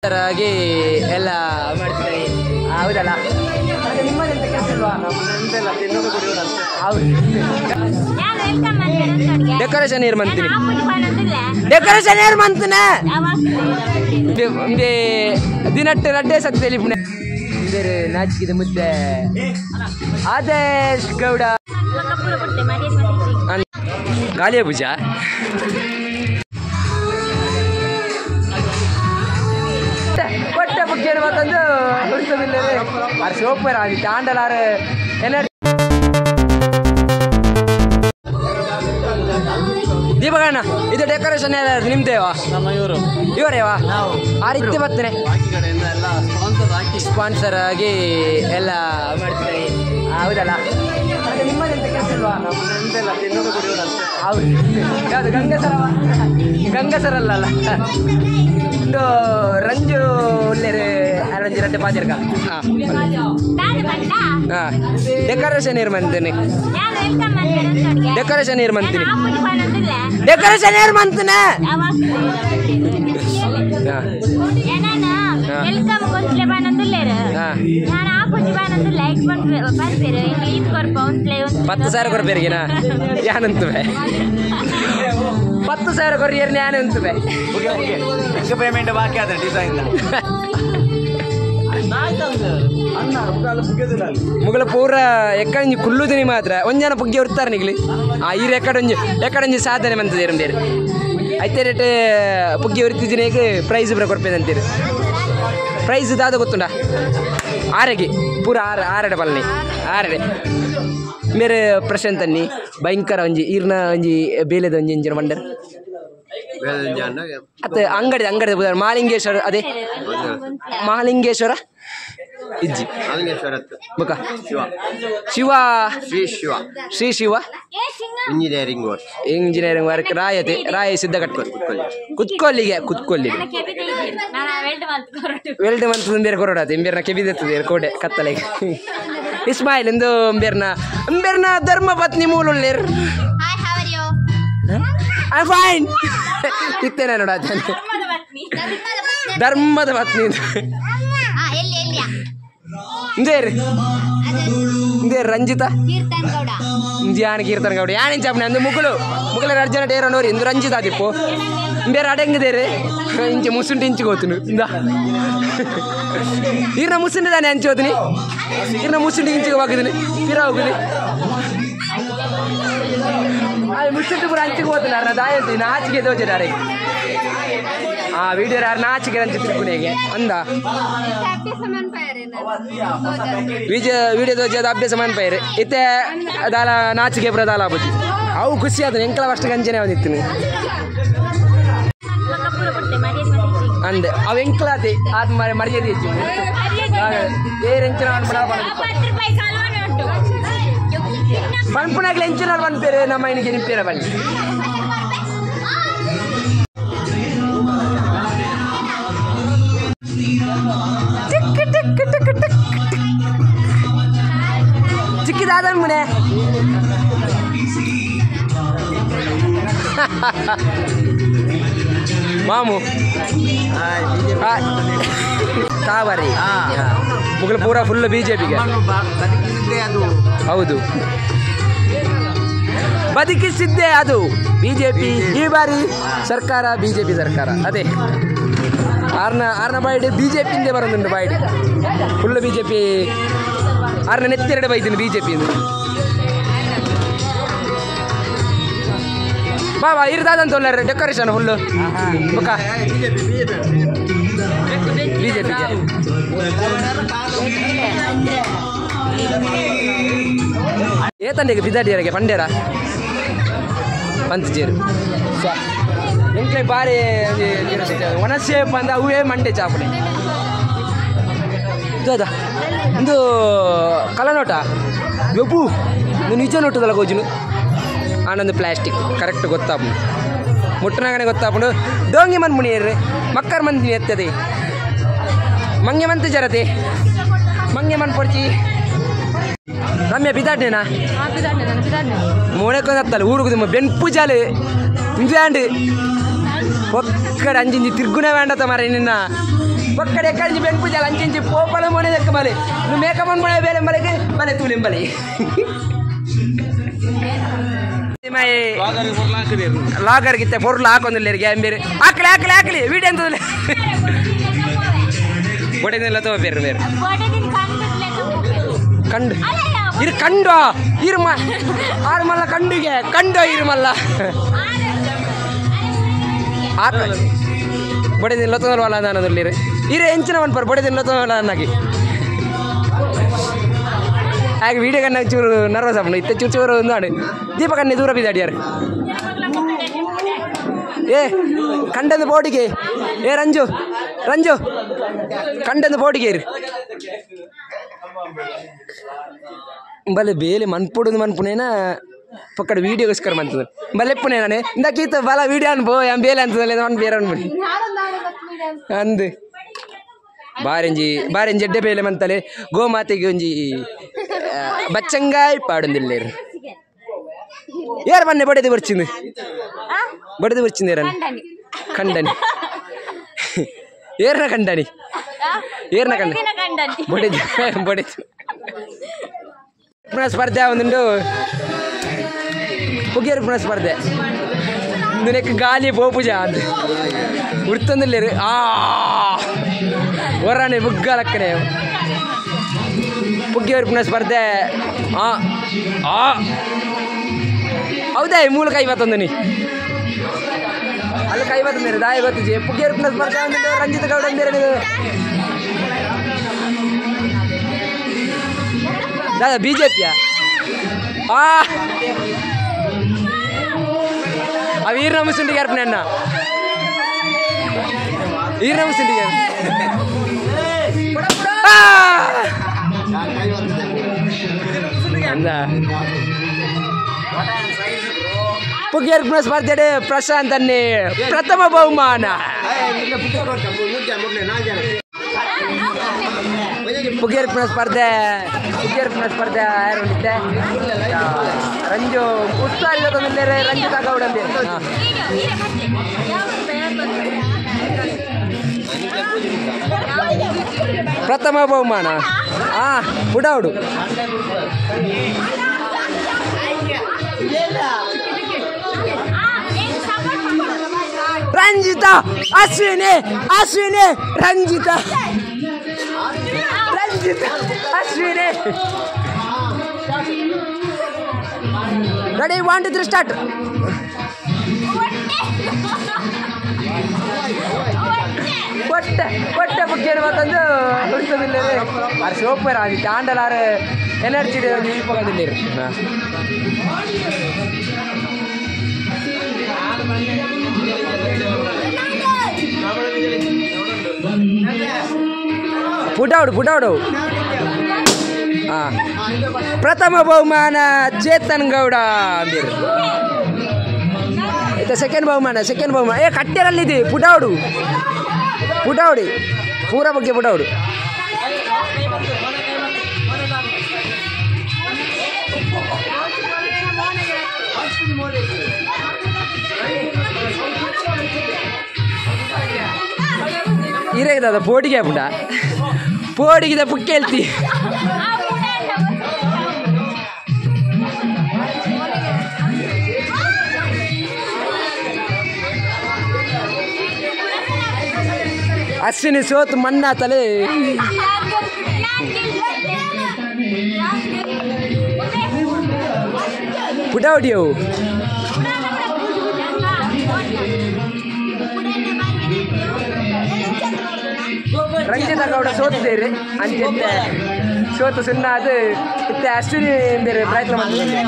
ಆಗಿ ಎಲ್ಲ ಮಾಡ್ತಿದ್ದಾರೆ ಹೌದಲ್ಲ? ನಿಮ್ಮದೆಂತ ಕೆಲಸ ಇಲ್ವಾ? ಹೌದು. ಡೆಕೋರೇಷನ್ ಏರ್ ಮಂತೀನಿ, ಡೆಕೋರೇಷನ್ ಏರ್ ಮಂತನೆ ದಿನಟ್ಟೆ ರಡ್ಡೆ ಸತ್ಯ ಇಂದೇರು ನಾಚಿಕಿದ ಮುದ್ದೆ ಆದೇಶ್ ಗೌಡ ಗಾಳಿಯ ಭುಜ ಕೊಟ್ಟ ಬುಕ್ಕೇನು ಮತ್ತೊಂದು ಹುಡ್ಸೋದಿಲ್ಲ. ಆರು ಸೂಪರ್ ಆಗಿ ತಾಂಡಲಾರು ಏನ ದೀಪಕಣ್ಣ, ಇದು ಡೆಕೋರೇಷನ್ ಎಲ್ಲ ನಿಮ್ದೇವಾ? ಇವರೇವಾ? ಆ ರೀತಿ ಬರ್ತಾನೆ ಸ್ಪಾನ್ಸರ್ ಆಗಿ ಎಲ್ಲ ಮಾಡ್ತಿದ್ದಾರೆ ಹೌದಲ್ಲ? ನಿಮ್ಮದೆಂತ ಕೆಲಸ ಇಲ್ವಾ? ಹೌದು. ಯಾವುದು ಗಂಗಸರ? ಗಂಗಸರಲ್ಲ ಒಂದು ರಂಜು ಉಳ್ಳೇರು ರಂಜು ರಡ್ಡೆ ಪಾತಿರ್ಕ. ಹಾಂ ಹಾಂ, ಡೆಕೋರೇಷನ್ ಏರ್ ಮಂತೀನಿ, ಡೆಕೋರೇಷನ್ ಏರ್ ಮಂತೀನಿ, ಡೆಕೋರೇಷನ್ ಏರ್ ಮಂತನೆ. 10,000 ಕೊರ್ಪೇರಿಗೆನಾ? ಯಾನಂತುವೆ 10,000 ಕೊರಿಯರ್ ನ್ಯಾನಂತುವೆ. ಪೇಮೆಂಟ್ ಬಾಕಿ ಆದ ಡಿಸೈನ್ ಮುಗಳ ಪೂರ ಎಕ್ಕಂಜಿ ಕುಲ್ಲುದಿನಿ ಮಾತ್ರ ಒಂಜನ ಪುಗ್ಗೆ ಉರ್ತಾರೆ ನಿಗ್ಲಿ. ಆ ಈರು ಎಕ್ಕಡೊಂಜಿ ಎಕ್ಕಡೊಂಜಿ ಸಾಧನೆ ಮಂತದೆ ಬೇರೆ ಐತೆ ರೇಟ್ ಪುಗ್ಗೆ ಉರ್ತಿದ್ದೀನಿ ಪ್ರೈಸ್ ಪೂರ ಕೊರ್ಪೇದಂತೀರಿ. ಪ್ರೈಸ್ ದಾದ ಗೊತ್ತುಂಡ? ಆರೆಗೆ ಪೂರ ಆರು ಆರಡೆ ಪಲ್ನಿ ಆರಡೆ ಮೇರೆ ಪ್ರಶಾಂತ್ ಅನ್ನಿ ಭಯಂಕರ ಒಂಜಿ ಈರ್ನ ಒಂಜಿ ಬೇಲೆದ ಒಂಜಿ ಇಂಜಿನ ಬಂಡರ್ ಅತ್ತೆ ಅಂಗಡಿ ಅಂಗಡಿ ಮಹಾಲಿಂಗೇಶ್ವರ, ಅದೇ ಮಹಾಲಿಂಗೇಶ್ವರ ಇಜ್ಜಿ ಬುಕ Shiva Shri Shiva Shri Shiva engineering work engineering work ರಾಯತೆ ರಾಯ ಸಿದ್ಧಕಟ್ಟೆ ಕುತ್ಕೊಲ್ಲಿಗೆ ಕುತ್ಕೊಲ್ಲಿಗೆ ವೆಲ್ಡ್ ಮಂತ್ ಬೇರೆ ಕೊರಡಾತೆ ಇಂಬೇರ್ನ ಕೆಬಿದೆತ್ತದೆ ಕೋಟೆ ಕತ್ತಲೆಗೆ. ಇಸ್ಮಾಯಿಲ್ ಎಂದು ಅಂಬೇರ್ನ ಅಂಬೇರ್ನ ಧರ್ಮ ಪತ್ನಿ ಮೂಲುಳ್ಳೇರ್. I fine ಇತ್ತೇನೆ ನೋಡ ಧರ್ಮದ ಪತ್ನಿ ಇಂದೇರ್ ಇಂದೇರ್ ರಂಜಿತಾ ಇಂದು ಕೀರ್ತನ್ ಗೌಡ ಯಾನಿಂಚ ಅಂದು ಮುಗುಳು ಮುಗುಲ ಅರ್ಜನ ಟೇರ ನೋರಿ ಇಂದು ರಂಜಿತಾ ದಿಪ್ಪು ಬೇರೆ ಅಡಂಗದೇರೆ ಇಂಚೆ ಮುಸುಂಟು ಇಂಚು ಹೋತನು ಇಂದ ಈರ್ನ ಮುಸುಂಡು ತಾನೆ ಅಂಚು ಹೋತೀನಿ ಈರ್ನ ಮುಸುಂಡು ಇಂಚಿಗೆ ಹೋಗಿದ್ದೀನಿ ಪಿರ ಹೋಗುದಿ ಅದು ಮುಸುಂಟು ಪೂರ ಅಂಚಿಗೆ ಹೋಗ್ತೀನಿ ಅರ್ನ ದಾಯಂತಿ ನಾಚಿಗೆ ದೋಜೆ ಆ ವಿಡಿಯೋ ಯಾರು ನಾಚಿಗೆ ಅಂಚು ತಿರುಗುನೆಗೆ ಅಂದ ವಿಡಿಯೋ ದೋಜೆ ಅದು ಅಭ್ಯಾಸ ಮನ್ಪೈರು ಇತ್ತೆ ದಾಲ ನಾಚಿಗೆ ಪುರ ದಾಲ ಆಪುಜಿ ಅವು ಖುಷಿ ಆದ ಎಂಕಲ ಅಷ್ಟು ಗಂಜನೆ ಬಂದಿತ್ತು ಅಂದೆ ಅವು ಎಂಕಲಾತಿ ಆದ ಮರ್ಯಾದೆ ಹೆಚ್ಚು ಬೇರೆ ಎಂಚಿನ ಪನ್ಪುನಾಗ್ಲಿ ಎಂಚಿನ ಪನ್ಪೇರು ನಮ್ಮ ಇನಿಗೆ ನಿಂಪೇರ ಬನ್ನಿ. ಟಿಕ್ ಟಿಕ್ ಟಿಕ್ ಟಿಕ್ ಚಿಕ್ಕಿದಾದ ಮುನೆ ಮಾಮು ತಾವರಿ ಮುಗಲು ಪೂರ ಫುಲ್ ಬಿಜೆಪಿಗೆ. ಹೌದು, ಬದುಕಿಸಿದ್ದೇ ಅದು ಬಿಜೆಪಿ. ಈ ಬಾರಿ ಸರ್ಕಾರ ಬಿಜೆಪಿ ಸರ್ಕಾರ. ಅದೇ ಆರ್ನ ಆರ್ನ ಬಾಯ್ಡ್ ಬಿಜೆಪಿಯಿಂದೇ ಬರೋದುಂಟು ಬಾಯ್ಡ್ ಫುಲ್ ಬಿಜೆಪಿ. ಆರ್ನ ನೆತ್ತೆರಡು ಬೈತೀನಿ ಬಿಜೆಪಿ ಬಾಬಾ ಇರ್ದಾದಂತ ಡೆಕೋರೇಷನ್ ಫುಲ್ಲು ಬುಕ್ಕ ಬಿಜೆಪಿಗೆ. ಏತಂಡೆಗೆ ಬಿದ್ದಾಡಿಯರಿಗೆ ಪಂಡೇರ ಪಂತಜೇರು ಎಂಕ್ಲೆ ಬಾರಿ ಒಣಸೇಪ್ ಅಂದ ಅವೇ ಮಂಡೆ ಚಾಪಣೆ ಇದು ಇಂದು ಕಲನೋಟ ಯಬ್ಬು ನಿಜ ನೋಟದಲ್ಲ ಗೋಜುನು ಆನಂದ್ ಪ್ಲಾಸ್ಟಿಕ್ ಕರೆಕ್ಟ್ ಗೊತ್ತಾಪು ಮುಟ್ಟನಾಗನೆ ಗೊತ್ತಾಪುಂಡು ಡೋಂಗಿ ಮನ್ ಮುನಿಯರ್ರೆ ಮಕ್ಕರ್ ಮಂದಿ ಎತ್ತದೆ ಮಂಗೆ ಮಂತು ಜರತೆ ಮಂಗೆ ಮನ್ ಪೊರ್ಚಿ ರಮ್ಯ ಬಿದಾಡ್ನೇನಾ ಮೋಣಕ್ಕೊಂದು ಊರುಗುದು ಬೆನ್ಪು ಜಾಲೆ ಇಂಜಾಂಡ್ ಒಕ್ಕಡೆ ಅಂಜಿಂಜಿ ತಿರ್ಗುಣ വേണ്ടത്ത ಮರ ನಿನ್ನ ಒಕ್ಕಡೆ ಎಕ್ಕಡಿಂಜಿ ಬೆನ್ಪುಜಾಲ ಅಂಚಿಂಚಿ ಪೋಪಲ ಮೋನೆ ದಕ್ಕ ಬಲೆ ನು ಮೇಕಪ್ ಮನೆ ಬೇಲೆ ಬಲೆಗೆ ಬಲೆ ತೂಲೆಂ ಬಲೆ ಲಾಗರ್ ಗಿತ್ತೆ ಪೊರ್ಲು ಹಾಕೊಂದಿಲ್ಲ ಗ್ಯಾಂಬೇರು ಹಾಕ್ಲಿ ಹಾಕ್ಲಿ ಹಾಕ್ಲಿ ವೀಡಿಯೋ ಅಂತದಲ್ಲ ಬೊಡೆದಿಲ್ಲ ತೋ ಬೇರೆ ಬೇರೆ ಕಂಡು ಇರು ಕಂಡು ಇರು ಆರು ಮಲ್ಲ ಕಂಡುಗೆ ಕಂಡು ಇರು ಮಲ್ಲ ಆರು ಬೊಡೆದಿಲ್ಲ ತೊಂದಲ್ವಲ್ಲ ನಾನು ಇರು ಇರು ಎಂಚಿನ ಮನ್ಪರ್ ಬೊಡೆದಿಲ್ಲ ತೊಂದಲ್ಲ ಅನ್ನಾಗಿ ಹಾಗೆ ವೀಡಿಯೋ ಕಣ್ಣ ಚೂರು ನರ್ವಸ್ ಆಪುಂಡು ಇತ್ತೆ ಚೂರು ಚೂರು ಒಂದು ದೀಪ ಕಣ್ಣೆ ದೂರ ಬಿದ್ದಾಡಿಯಾರು ಏ ಕಂಡಂದು ಬೋಡಿಗೆ ಏ ರಂಜು ರಂಜು ಕಂಡಂದು ಬೋಡಿಗೆ ಇರು ಬಲೆ ಬೇಲೆ ಮನ್ಪುಡುದು ಮನ್ಪುನೇನ ಪಕ್ಕಡ ವೀಡಿಯೋಗೋಸ್ಕರ ಮಂತದ ಬಲೆ ಪುಣೆ ನಾನೇ ಇಂದಾಕೀತ ಬಲ ವೀಡಿಯೋ ಅನ್ಬೋ ಯಾನ್ ಬೇಲೆ ಅಂತದಲ್ಲ ಮನ್ ಬೇರೆ ಅನ್ಬಿಡಿ ಅಂದು ಬಾರೆಂಜಿ ಬಾರೆಂಜಿ ಎಡ್ಡೆ ಬೇಲೆ ಮಂತಲೆ ಗೋಮಾತೆಗೆ ಒಂಜಿ ಬಚ್ಚಂಗಾಯ್ ಪಾಡೊಂದಿಲ್ಲೇರು ಯಾರು ಮೊನ್ನೆ ಬಡೆದು ಬರ್ಚಿಂದು ಬಡೆದು ಬರ್ಚಿಂದು ಯಾರನ್ನ ಖಂಡನಿ ಏರ್ನ ಖಂಡನಿ ಏರ್ನ ಖಂಡ ಬಡೆದು ಬಡೆದು ಪುನಃ ಸ್ಪರ್ಧೆ ಒಂದುಂಡು ಪುಗಿಯರು ಪುನಃ ಸ್ಪರ್ಧೆ ನಿನಕ್ಕೆ ಗಾಲಿ ಪೋಪುಜ ಅಂತ ಉರ್ತಂದಿಲ್ಲೇರು ಆ ಹೊರಾಣೆ ಬುಗ್ಗಲಕ್ಕನೆ ಪುಗ್ಗಿಯವರು ಪುನಃ ಸ್ಪರ್ಧೆ ಆ ಆ ಹೌದಾ ಈ ಮೂಲಕ ಐವತ್ತೊಂದು ನೀ ಅಲ್ಲಿ ಕೈವತ್ತೊಂದು ದಾಯ ಗೊತ್ತಿಜಿ ಪುಗ್ಗಿಯವರು ಪುನಃ ಸ್ಪರ್ಧೆ ಒಂದುಂಡು ರಂಜಿತ್ ಗೌಡ ಅಂದಿರ ದಾದಾ ಬಿಜೆಪಿಯ ಆ ಅವು ಈರ್ನ ಮುಸುಂಡಿಗೆ ಅರ್ಪಣೆ ಅಣ್ಣ ಈರ್ನ ಮುಸುಂಡಿಗೆ ಪುಗ್ಗಿಯರ್ಪಣ ಸ್ಪರ್ಧೆ ಪ್ರಶಾಂತ್ ಅನ್ನಿ ಪ್ರಥಮ ಬಹುಮಾನ ಪುಗ್ಗಿಯರ್ಪಣ ಸ್ಪರ್ಧೆ ಪುಗ್ಗಿಯರ್ಪಣ ಸ್ಪರ್ಧೆ ಯಾರು ಉಂಡಿದ್ದೆ ರಂಜು ಉತ್ಸಾಹ ಇಲ್ಲ ತಂದಿದ್ದಾರೆ ರಂಜಿತಾ ಗೌಡ ಅಂದಿರು ಪ್ರಥಮ ಬಹುಮಾನ ಆ ಪುಡಾವುಡು Ranjitha Ashwini Ashwini Ranjitha Ranjitha Ashwini ready 1 2 3 start ಒಟ್ಟೆ ಒಟ್ಟೆ ಬುಕ್ಕೇನು ಮತ್ತೊಂದು ಉಳಿಸೋದಿಲ್ಲ ಆರು ಸೂಪರ್ ಅದು ಚಾಂಡಲಾರು ಎನರ್ಜಿ ಇಪ್ಪದಿಲ್ಲ ಪುಟಾవుಡು ಪುಟಾవుಡು ಹಾಂ ಪ್ರಥಮ ಬಹುಮಾನ ಚೇತನ್ ಗೌಡ ಅಂದಿರು ಇದು ಸೆಕೆಂಡ್ ಬಹುಮಾನ ಸೆಕೆಂಡ್ ಬಹುಮಾನ ಏ ಕಟ್ಟೆರಲ್ಲಿದೆ ಪುಟಾవుಡು ಪುಟಾವುಡಿ ಪೂರ ಬಗ್ಗೆ ಪುಟಾವುಡು ಇರೇಗದ ಪೋಟಿಗೆ ಪುಟ ಪೋಡಿಗಿದ ಪುಕ್ಕೇಳ್ತಿ ಅಶ್ವಿನಿ ಸೋತು ಮಣ್ಣಾತಲೆ ಪುಟ ಹೊಡಿಯವು ರಂಜಿತಾ ಗೌಡ ಸೋತಿದ್ದೇರಿ ಅಂಚೆ ಸೋತು ಸುಣ್ಣ ಅದು ಇತ್ತೆ ಅಶ್ವಿನಿ ಬೇರೆ ಪ್ರಯತ್ನ ಮಾಡ್ತಿದ್ದಾರೆ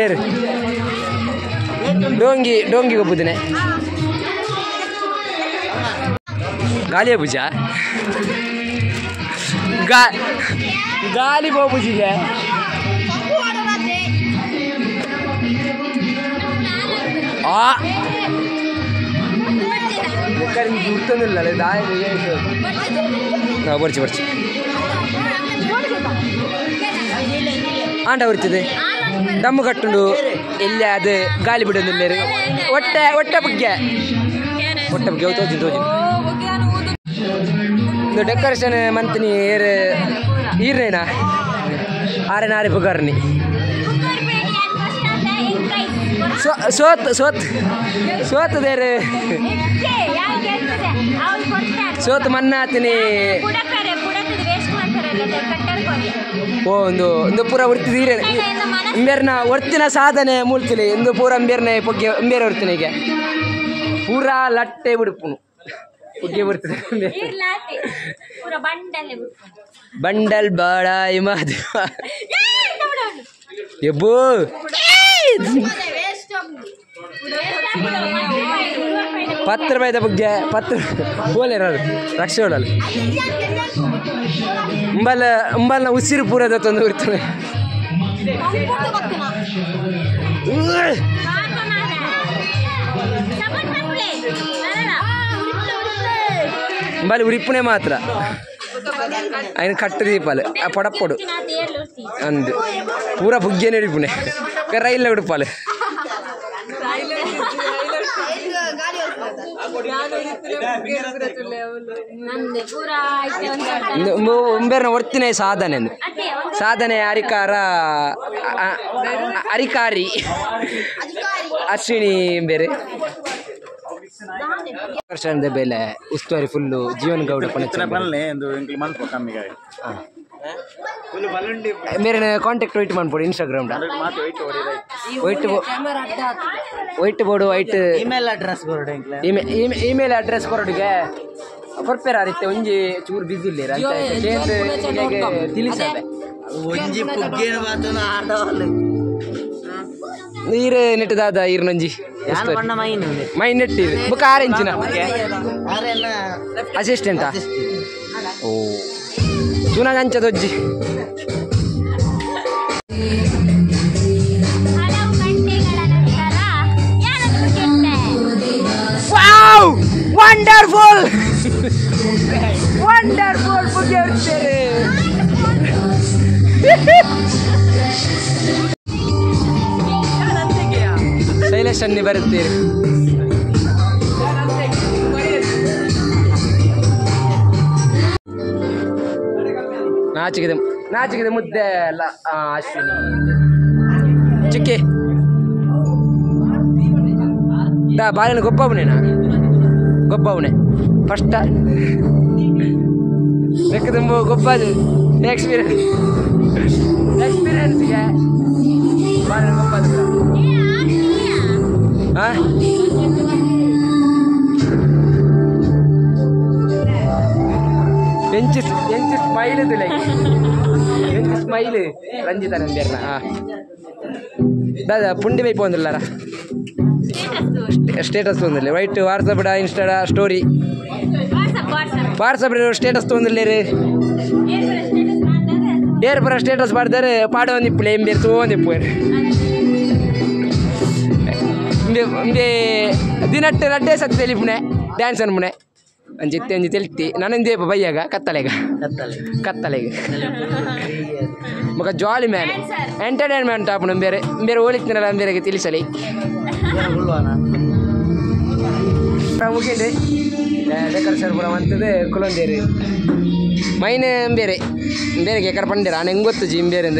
ಏರು ಡೋಂಗಿ ಡೋಂಗಿ ಗೊಬ್ಬುದಿನೆ ಗಾಲಿಯ ಪೂಜ ಗಾಲಿ ಬೋಪುಜಿಗೆ ಆ ಗುರ್ತೊಂದಿಲ್ಲ ದಾಯ ಬರ್ಚಿ ಬರ್ಚಿ ಆಂಡ ಹೊರ್ತಿದೆ. ದಮ್ಮು ಕಟ್ಟುಂಡು ಎಲ್ಲಿ ಅದು ಗಾಲಿ ಬಿಡೋದಿಲ್ಲೇರು ಒಟ್ಟೆ ಒಟ್ಟೆ ಬುಗ್ಗೆ ಒಟ್ಟೆ ಬುಗ್ಗೆ ತೋಜಿ ತೋಜಿ ಇದು ಡೆಕೋರೇಷನ್ ಮಂತಿನಿ ಏರ್ ಈರ್ನೇನಾ ಆರೆ ನಾರಿ ಪುಗಾರ್ನಿ ಸೋತ್ ಸೋತ್ ಸೋತದೇರು ಸೋತ್ ಮನ್ನಾತಿನಿ ಓ ಒಂದು ಒಂದು ಪೂರ ಒರ್ತಿದೀರೆ ಇಂಬೇರ್ನ ಒರ್ತಿನ ಸಾಧನೆ ಮೂಲ್ತಿಲಿ ಇಂದು ಪೂರ ಇಂಬೇರ್ನೆ ಪೊಗ್ಗೆ ಇಂಬೇರೆ ಒರ್ತಿನ ಈಗ ಪೂರ ಲಟ್ಟೆ ಬಿಡುಪುನು ಪೊಗ್ಗೆ ಬರ್ತದೆ ಬಂಡಲ್ ಬಾಳ ಇಮಾದೇವ ಎಬ್ಬೋ ಪತ್ರ ರೂಪಾಯಿದ ಬಗ್ಗೆ ಪತ್ರ ಬೋಲೇರಾರು ರಕ್ಷೆ ಹೇಳಲ್ಲ ಉಂಬಲ್ ಉಂಬಲ್ನ ಉಸಿರು ಪೂರದ ತಂದು ಇರ್ತಾನೆ ಉಂಬಲ್ ಉರಿಪುನೆ ಮಾತ್ರ ఆయన ಕಟ್ಟು ದೀಪಾಲು ಆ ಪಡಪ್ಪಡು ಅಂದು ಪೂರ ಬುಗ್ಗೆನೆ ಹಿಡಿಪುನೆ ರೈಲ್ ಉಡುಪಾಲು ಉಂಬೇರ್ನ ಒರ್ತಿನ ಸಾಧನೆ ಸಾಧನೆ ಅರಿಕಾರ ಅರಿಕಾರಿ ಅಶ್ವಿನಿ ಬೇರೆ ವರ್ಷದ ಬೆಲೆ ಉಸ್ತುವಾರಿ ಫುಲ್ಲು ಜೀವನ್ ಗೌಡ ಮೇರೆ ಕಾಂಟ್ಯಾಕ್ಟ್ ವೈಟ್ ಮಾಡ್ಬೋದು Instagram white white board white email address email address ಕೊರಡಿಗೆ ಕೊರ್ಪೇರ ಆದಿತ್ತೆ ಒಂಜಿ ಚೂರು ಬಿಸಿ ಇಲ್ಲ ತಿಳಿಸದೆ ಒಂಜಿ ಪುಗ್ಗೇನ ಬಾತನ ಆಟವಲ್ಲ ನೀರು ನೆಟ್ಟದಾದ ಈರ್ನೊಂಜಿ ಮೈ ನೆಟ್ಟಿ ಬುಕ್ ಆರೆಂಚಿನ ಅಸಿಸ್ಟೆಂಟಾ ಓ ಚೂನಾಗ ಅಂಚದೊಜ್ಜಿ ವಾವ್ ವಂಡರ್ಫುಲ್ ವಂಡರ್ಫುಲ್ ಬುಗ್ಗೆ ಇರ್ತಾರೆ ಶೈಲೇಶ್ ಅನ್ನಿ ಬರುತ್ತೀರಿ ನಾಚಿಕೆದ ನಾಚಿಕೆದ ಮುದ್ದೆ ಅಲ್ಲ ಅಶ್ವಿನಿ ಚಿಕ್ಕಿ ದಾ ಬಾಲಿನ ಗೊಬ್ಬವನೇನಾ ಗೊಬ್ಬವನೆ ಫಸ್ಟ ಲೆಕ್ಕ ತುಂಬ ಗೊಬ್ಬದು ಎಕ್ಸ್ಪೀರಿಯನ್ಸ್ ಎಕ್ಸ್ಪೀರಿಯನ್ಸ್ಗೆ ಬಾಲಿನ ಗೊಬ್ಬದು ಹಾಂ ಎಂಚಿ ಎಂಚಿ ಸ್ಮೈಲ್ ಇದು ಲೈಕ್ ಎಂಚಿ ಸ್ಮೈಲ್ ರಂಜಿತ ನಂಬೇರ್ನ ಹಾಂ ದಾದಾ ಪುಂಡಿ ಬೈಪು ಒಂದಿಲ್ಲಾರ ಸ್ಟೇಟಸ್ ಒಂದಿಲ್ಲ ವೈಟ್ ವಾಟ್ಸಪ್ ಇನ್ಸ್ಟಾಡ ಸ್ಟೋರಿ ವಾಟ್ಸಪ್ ಸ್ಟೇಟಸ್ ತೊಂದಿಲ್ಲ ರೀ ಏರ್ ಪರ ಸ್ಟೇಟಸ್ ಮಾಡ್ತಾರೆ ಪಾಡ ಒಂದಿಪ್ಪು ಏಂ ಬೇರೆ ತೋಂದಿಪ್ಪು ಇಂಬೆ ದಿನಟ್ಟೆ ರಡ್ಡೆ ಸತ್ತು ತೆಲಿಪುಣೆ ಡ್ಯಾನ್ಸ್ ಅನ್ಪುಣೆ ಅಂಜಿತ್ತೆ ಅಂಜಿ ತೆಲ್ತಿ ನಾನಂದೇ ಬೈಯಾಗ ಕತ್ತಲೆಗ ಕತ್ತಲೆಗ ಮಗ ಜಾಲಿ ಮ್ಯಾನ್ ಎಂಟರ್ಟೈನ್ಮೆಂಟ್ ಆಪುಣ ಬೇರೆ ಬೇರೆ ಹೋಲಿಕ್ತಿನಲ್ಲ ಬೇರೆಗೆ ತಿಳಿಸಲಿ ಮುಗಿಂಡಿ ಡೆಕೋರೇಷನ್ ಪೂರ ಮಂತದೆ ಕುಲೊಂದೇರಿ ಮೈನ್ ಬೇರೆ ಬೇರೆ ಎಕಡೆ ಪಂಡೇರ ಆನೆ ಹೆಂಗೆ ಗೊತ್ತು ಜಿ ಬೇರೆ.